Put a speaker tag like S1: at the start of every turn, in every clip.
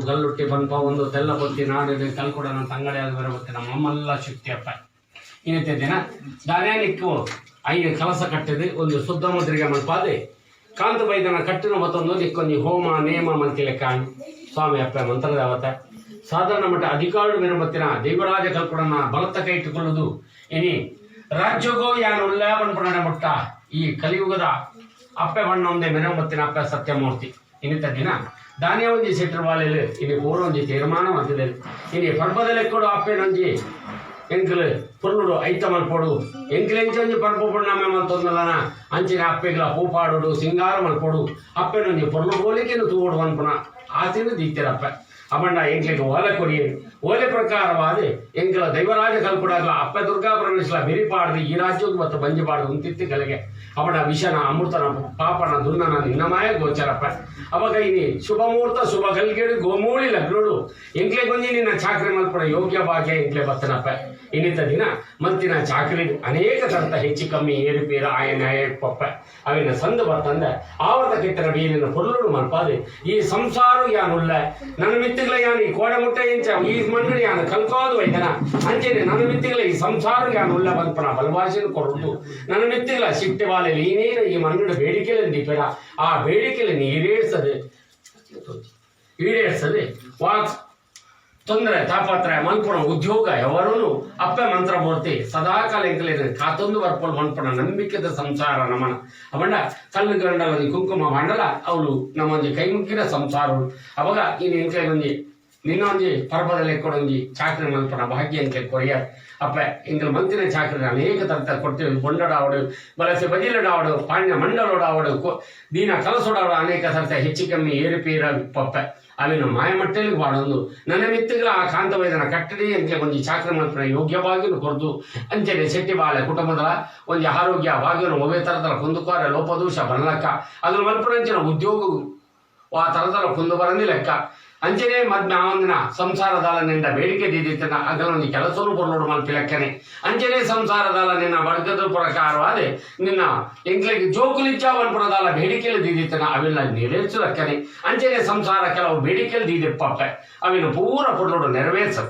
S1: ಗಲ್ಲುಟ್ಟಿ ಪನ್ಪ ಒಂದು ತೆಲ್ಲ ಬೊತ್ತಿ ನಾಡಿಡ್ ಕಲ್ಕುಡನ ತಂಗಡಿಯಾದ್ ಬರಬತ್ತಿನ ಮಮ್ಮಲ್ಲ ಶಕ್ತಿಯಪ್ಪ. ಇನ್ನಿತ್ತೆ ದಿನ ದಾನ್ಯಾನಿಕ್ಕು ಐನು ಕಲಸ ಕಟ್ಟಿದ್ ಒಂದು ಶುದ್ಧ ಮುದ್ರಿಗೆ ಮಲ್ಪಾದ್ ಕಾಂತ ಬೈದನ ಕಟ್ಟಿನ ಮತ್ತೊಂದು ನಿಕ್ಕೊಂಜಿ ಹೋಮ ನೇಮ ಮಲ್ತಿಲೆಕ್ಕ ಸ್ವಾಮಿ ಅಪ್ಪ ಮಂತ್ರದೇವತೆ ಸಾಧಾರಣ ಮಟ್ಟ ಅಧಿಕಾರುಡು ಮೆರಬತ್ತಿನ ದೇವರಾಜ ಕಲ್ಕುಡನ ಬಲತ್ತ ಕೈಟ್ಟುಕೊಳ್ಳುವುದು ಇನಿ ರಾಜ್ಯಗೋ ಯಾನ್ ಉಲ್ಲ ಪನ್ಪುನ ಮುಟ್ಟ ಈ ಕಲಿಯುಗದ ಅಪ್ಪೆ ಬಣ್ಣೊಂದೆ ಮೆರಬತ್ತಿನ ಅಪ್ಪೆ ಸತ್ಯಮೂರ್ತಿ. ಇನ್ನಿತ ದಿನ ದಾನಿಯ ಒಂಜಿ ಸೆಟ್ರ್ ಬಾಲೆಲ್ ಇನಿ ಪೂರ ಒಂಜಿ ತೀರ್ಮಾನ ಮಲ್ತಿದೆರ್. ಇನಿ ಪರ್ಬದ ಲೆಕ್ಕೊಡು ಅಪ್ಪೆನೊಂಜಿ ಎಂಕುಲು ಪೊರ್ಲುಡು ಐತ ಮಲ್ಪೊಡು, ಎಂಕುಲು ಎಂಚ ಒಂಜಿ ಪರ್ಬ ಪುಣ್ಣಮೆ ಮಲ್ತೊಂದುಲ್ಲನ ಅಂಚಿನ ಅಪ್ಪೆಗ್ಲ ಪೂ ಪಾಡೊಡು, ಸಿಂಗಾರ ಮಲ್ಪೊಡು, ಅಪ್ಪೆನೊಂಜಿ ಪೊರ್ಲು ಪೋಲಿಕೆನ್ ತೂವೊಡು ಪನ್ಪುನ ಆಸೆನ್ ದೀತೆರಪ್ಪೆ. ಅಪಂಡ ಎಂಕ್ಲೆಗ್ ಓಲೆ ಕೊರಿಯೆರ್. ಓಲೆ ಪ್ರಕಾರವಾದ್ ಎಂಕಲ ದೈವರಾಜ ಕಲ್ಪುಡಾಗ್ಲ ಅಪ್ಪೆ ದುರ್ಗಾ ಪರಮೇಶ್ವರ ಬೆರಿ ಪಾಡ್ದು ಈ ರಾಜ್ಯಗ್ ಬತ್ತ ಬಂಜಿ ಪಾಡ್ದು ಉಂತಿತ್ತಿ ಕಲೆಗೆ. ಅಪಂಡ ವಿಷನ ಅಮೃತನ ಪಾಪನ ದುನ್ನನ ನಿನ್ನ ಮಾಯ ಗೋಚರಪ್ಪ. ಅಪಗ ಇನಿ ಶುಭ ಮುಹೂರ್ತ ಶುಭ ಗಲ್ಗೆಡು ಗೋಮೂಳಿ ಲಗ್ನಡು ಎಂಕ್ಲೆ ಗೊಂಜಿ ನಿನ್ನ ಚಾಕ್ರಿ ಮಲ್ಪುನ ಯೋಗ್ಯ ಭಾಗ್ಯ ಎಂಕ್ಲೆ ಬತ್ತನಪ್ಪ. ಇನ್ನಿತ ದಿನ ಮಲ್ತಿನ ಚಾಕ್ರಿ ಅನೇಕ ತರತ ಹೆಚ್ಚು ಕಮ್ಮಿ ಏರುಪೇರು ಆಯನ ಪಪ್ಪ ಅವಿನ ಸಂದು ಬತ್ತಂದ ಆವರ್ತ ಕಿತ್ತನ ಬೀರಿನ ಪೊರ್ಲುಡು ಮಲ್ಪಾದು ಈ ಸಂಸಾರ ಯಾನುಲ್ಲ ನನ್ನ ಮಿತ್ತಿಗಳ ಯಾನು ಈ ಕೋಡೆ ಮುಟ್ಟೆ ಇಂಚ ಈ ಮಣ್ಣು ಯಾನು ಕಲ್ಕಾದು ವೈದನ ಅಂಚೆನೆ ನನ್ನ ಮಿತ್ತಿಗಳ ಈ ಸಂಸಾರ ಯಾನುಲ್ಲ ಬಲ್ಪನ ಬಲವಾಸಿನ ಕೊರಡು ನನ್ನ ಮಿತ್ತಿಗಳ ಸಿಟ್ಟೆ ಬಾಲೆಲಿ ಈನೇನು ಈ ಮಣ್ಣು ಬೇಡಿಕೆಲೆ ದೀಪೆಡ ಆ ಬೇಡಿಕೆಲೆ ಈಡೇರಿಸದೆ ಈಡೇರಿಸದೆ ವಾಕ್ ತೊಂದರೆ ತಾಪತ್ರ ಮನ್ಪುಣ ಉದ್ಯೋಗ ಎವರೂನು ಅಪ್ಪೆ ಮಂತ್ರಮೂರ್ತಿ ಸದಾಕಾಲ ಎಂಕಲೇನು ಕಾತೊಂದು ಬರ್ಪೊಲು ಮನ್ಪುಣ ನಂಬಿಕೆದ ಸಂಸಾರ ನಮನ. ಅವಂಡ ಕಲ್ಲು ಗಂಡಲ ಒಂಜಿ ಕುಂಕುಮ ಮಂಡಲ ಅವಳು ನಮ್ಮೊಂಜಿ ಕೈ ಮುಕ್ಕಿನ ಸಂಸಾರ. ಅವಾಗ ಇನ್ನು ಎಂಕ್ಲೆ ಒಂಜಿ ನಿನ್ನ ಒಂಜಿ ಪರ್ಬದ ಲೆಕ್ಕೊಡೊಂಜಿ ಚಾಕ್ರಿ ಮನ್ಪುನ ಭಾಗ್ಯ ಎಂಕ್ಲೆ ಕೊರಿಯರ್ ಅಪ್ಪೆ. ಎಂಕಲ್ ಮಂತಿನ ಚಾಕ್ರಿ ಅನೇಕ ತರತ ಕೊಡ್ತೀವಿ. ಬೊಂಡಡಾವಡು, ಬಲಸೆ ಬಜಿಲಡಾವಡು, ಪಾಣ್ಯ ಮಂಡಲೋಡಾವಡು, ದೀನ ಕಲಸೋಡಾವಡು, ಅನೇಕ ತರತ ಹೆಚ್ಚು ಕಮ್ಮಿ ಏರುಪೇರ ಪಪ್ಪೆ ಅವಿನ ಮಾಯಮಟ್ಟೆಲಿಗೆ ಪಾಡೊಂದು ನನ್ನ ಮಿತ್ತುಗಳ ಆ ಕಾಂತವೈದನ ಕಟ್ಟಡಿ ಎಂಕ್ಲೆ ಒಂಜಿ ಚಾಕ್ರಿ ಮಲ್ಪುನ ಯೋಗ್ಯವಾಗಿನ ಕೊರ್ದು ಅಂಚನೆ ಶೆಟ್ಟಿ ಬಾಳೆ ಕುಟುಂಬದ ಒಂಜಿ ಆರೋಗ್ಯ ಭಾಗ್ಯನ ಒವ್ವೆ ತರತರ ಕುಂದುಕೋರೆ ಲೋಪದೋಷ ಬನ್ನಲಕ್ಕ ಅದ್ರ ಮಲ್ಪುನಂಚಿನ ಉದ್ಯೋಗ ಆ ತರತರ ಕುಂದು ಬರಂದಿ ಲೆಕ್ಕ. ಅಂಚನೆ ಮದ್ಮೆ ಆವಂದಿನ ಸಂಸಾರದಾಲ ನಿಂದ ಬೇಡಿಕೆ ದೀದಿತ್ತನ ಅಗಲ ಒಂಜಿ ಕೆಲಸನು ಪೊರ್ಲುಡು ಮಲ್ಪಿ ಲೆಕ್ಕನೆ. ಅಂಚನೆ ಸಂಸಾರದಾಲ ನಿನ್ನ ವರ್ಗದ ಪ್ರಕಾರವಾದ ನಿನ್ನ ಎಂಕ್ಲೆಗ್ ಜೋಕುಲಿಚ್ಚ ಮನ್ಪುನದಾಲ ಬೇಡಿಕೆలు ದೀದಿತ್ತನ ಅವೆಲ್ಲ ನೆರವೇರ್ಸು ಲೆಕ್ಕನೆ. ಅಂಚನೆ ಸಂಸಾರ ಕೆಲವು ಬೇಡಿಕೆలు ದೀದಿಪ್ಪಪ್ಪೆ ಅವಿನ ಪೂರ ಪೊರ್ಲುಡು ನೆರವೇರ್ಸು.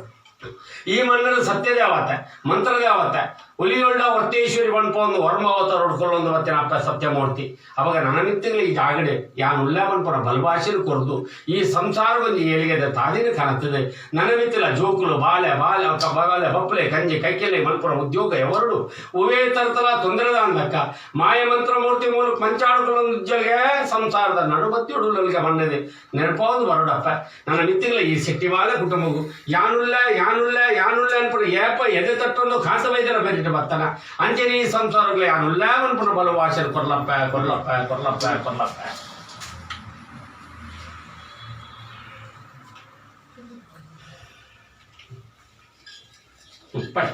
S1: ಈ ಮಣ್ಣಿನ ಸತ್ಯದೇವತೆ ಮಂತ್ರದೇವತೆ ಒಲಿಯೊಳ್ಳ ವರ್ತೇಶ್ವರಿ ಪನ್ಪ ಒಂದು ವರ್ಮಾವತಾರ ಉಡ್ಕೊಳ್ಳೊಂದು ಬತ್ತಿನ ಅಪ್ಪ ಸತ್ಯಮೂರ್ತಿ. ಅವಾಗ ನನ್ನ ಮಿತ್ತಿಗಳು ಈ ಜಾಗಡೆ ಯಾನ್ ಉಲ್ಲ ಪನ್ಪನ ಬಲ್ವಾಸಿನ ಕೊರ್ದು ಈ ಸಂಸಾರ ಒಂಜಿ ಏಳಿಗೆದ ತಾದಿನ ಕಾಣುತ್ತದೆ. ನನ್ನ ಮಿತ್ತಿಲ ಜೋಕುಲು ಬಾಲೆ ಬಾಲೆ ಬಾಲೆ ಬಪ್ಪಲೆ ಕಂಜಿ ಕೈಕೆಲೆ ಮಲ್ಪುನ ಉದ್ಯೋಗ ಎವರುಡು ಉವೇ ತರತಲ ತೊಂದರೆದ ಅಂದಕ್ಕ ಮಾಯ ಮಂತ್ರಮೂರ್ತಿ ಮೂಲಕ ಮಂಚಾಡುಕೊಳ್ಳೊಂದು ಉಜ್ಜಲ್ಗೆ ಸಂಸಾರದ ನಡುಬತ್ತಿ ಉಡುಲಲ್ಗೆ ಮಣ್ಣದೆ ನೆನಪಾವುದು ಬರೋಡಪ್ಪ. ನನ್ನ ಮಿತ್ತಿಗಳ ಈ ಶೆಟ್ಟಿವಾದ ಕುಟುಂಬವು ಯಾನುಲ್ಲ ಯಾನುಲ್ಲ ಯಾನುಲ್ಲ ಅನ್ಪುನ ಏಪ ಎದೆ ತಟ್ಟೊಂದು ಕಾಂತ ವೈದ್ಯರ ಬೇರಿಟ್ಟು ಬತ್ತನ ಅಂಚನೆ ಈ ಸಂಸಾರಗಳು ಯಾನುಲ್ಲ ಅನ್ಪುನ ಬಲು ವಾಸನ ಕೊರ್ಲಪ್ಪ ಕೊರ್ಲಪ್ಪ ಕೊರ್ಲಪ್ಪ ಕೊರ್ಲಪ್ಪ. ಪಟ್.